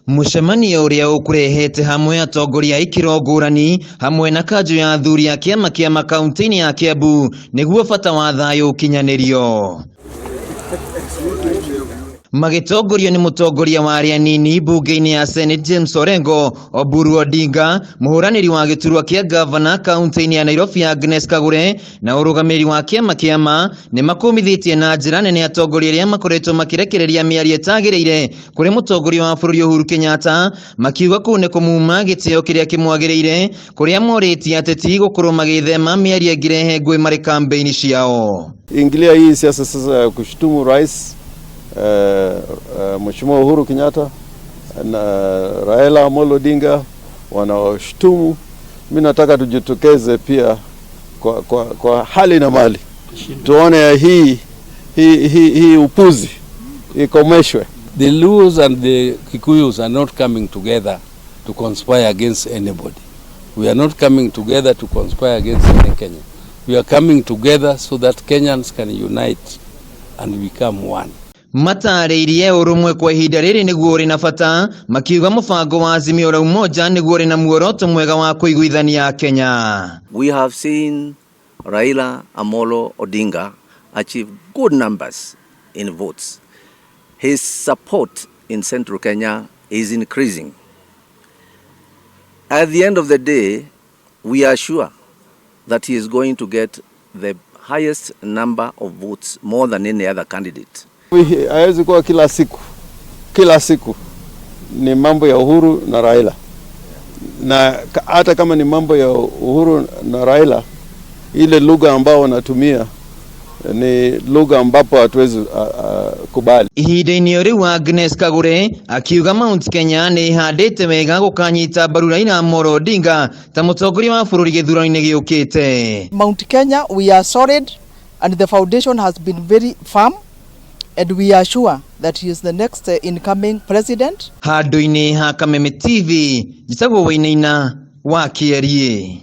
Mũcemanio ũrĩa ũkũrehete hamwe atongoria a ikĩro ngũrani hamwe na kanjũ ya athuri a kĩama kĩa makaunti-inĩ ya Kiambu nĩguo bata wa thayũ ũkinyanĩrio. Magĩtongorio nĩ mũtongoria wa arĩa anini mbunge-inĩ ya Senate James Orengo, Oburu Odinga, mũhũranĩri wa gĩturwa kĩa ngavana kaunti-inĩ ya Nairobi Agnes Kagure na ũrũgamĩrĩri wa kĩama kĩama nĩ makũmithĩtie na njĩra nene atongoria arĩa makoretwo makĩrekereria mĩario ĩtagĩrĩire kũrĩ mũtongoria wa bũrũri Uhuru Kenyatta, makiuga kũu nĩ kũmuma gĩtĩo kĩrĩa kĩmwagĩrĩire, kũrĩa morĩtie ateti gũkorwo magĩthema mĩario ĩngĩrehe ngũĩ marĩ kambĩini ciao. Ingilia hii siasa sasa ya kushutumu rais Mheshimiwa Uhuru Kenyatta na Raila Amolo Odinga wanaoshutumu. Mimi nataka tujitokeze pia kwa hali na mali tuone hii upuzi ikomeshwe. The Luos and the Kikuyus are not coming together to conspire against anybody. We are not coming together to conspire against any Kenyan. We are coming together so that Kenyans can unite and become one. Matarĩirie ũrũmwe kwa ihinda rĩrĩ nĩguo ũrĩ na bata, makiuga mũbango wa Azimio la Umoja nĩguo ũrĩ na muoroto mwega wa kũiguithania Kenya. We have seen Raila Amolo Odinga achieve good numbers in votes. His support in Central Kenya is increasing. At the end of the day, we are sure that he is going to get the highest number of votes, more than any other candidate. Haiwezi kuwa kila siku ni mambo ya Uhuru na Raila, na hata kama ni mambo ya Uhuru na Raila, ile lugha ambao wanatumia ni lugha ambapo hatuwezi kubali. Ihinda-inĩ o rĩu Agnes Kagure akiuga Mount Kenya nĩ ĩhandĩte wega gũkanyita mbaru Raila Amolo Odinga ta mũtongoria wa bũrũri gĩthurano-inĩ gĩũkĩte. Mount Kenya, we are solid and the foundation has been very firm and we are sure that he is the next incoming president. Handũ-inĩ ha Kameme TV, njĩtagwo Wainaina wa Kĩeriĩ.